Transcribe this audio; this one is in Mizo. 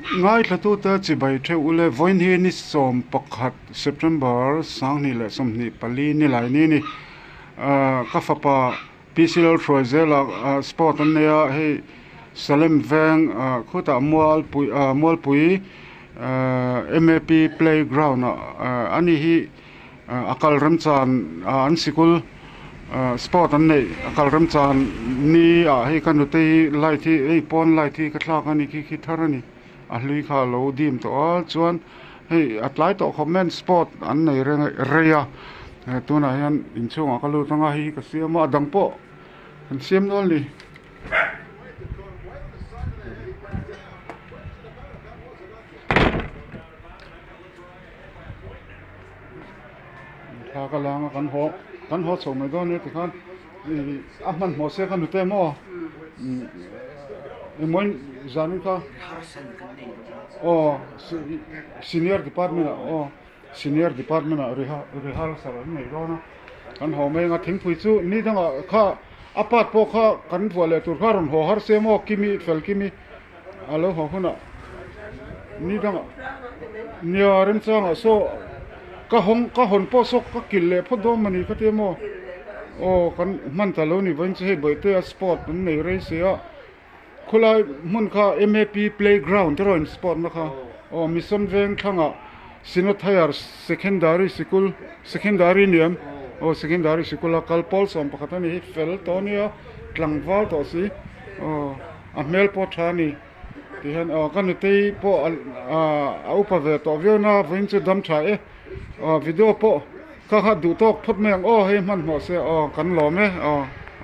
Ngaithlatute chibai theuh ule vawiin hi ni 11 September 2024 ni lai ni ni. Ka fapa PC Lalhruai zela sport an nei a, hei Salem veng khutah Mualpui Mualpui MAP playground ah ani hi a kal remchan an sikul sport an neih a kal remchan ni ah hei ka nute hi light hi hei pawn light hi ka thlak a ni khi khi thar a ni a hlui kha a lo dim tawh a chuan hei a tlai tawh khawp mai an sport an nei reng rei a tunah hian inchhungah ka lut anga hei hi ka siam a a dang pawh an siam nual a ni. Thla ka lang a kan haw kan haw chho mai dawn nia tikhan ih a hmanhmawh se ka nute maw engmawin zanin kha aw senior department ah aw senior department ah rehearsal an nei dawn a kan haw mai anga thingpui chu ni dangah kha a part pawh kha kan vuah leh tur kha a rawn haw har se maw kimi fel kimi. A lo haw hunah ni dangah nia remchangah saw ka hawng ka hawn pawh saw ka kilh leh phawt dawn mawni ka tia maw aw kan hman ta lo ni vawiin chu hei bawihtea sport an nei rei si a khawlai hmun kha M_A_P playground te erawh in sport na kha aw mission veng thlangah Synod Higher Secondary sikul secondary ni em aw secondary sikul a kal pawl 11 a ni hi fel tawh a nia tlangval tawh si aw. A hmel pawh tha a ni ti hian aw ka nutei pawh a upa ve tawh viau na vawiin chu dam tha e aw video pawh kha kha duh tawk phawt mai ang aw hei hmanhmawh se aw kan lawm e aw.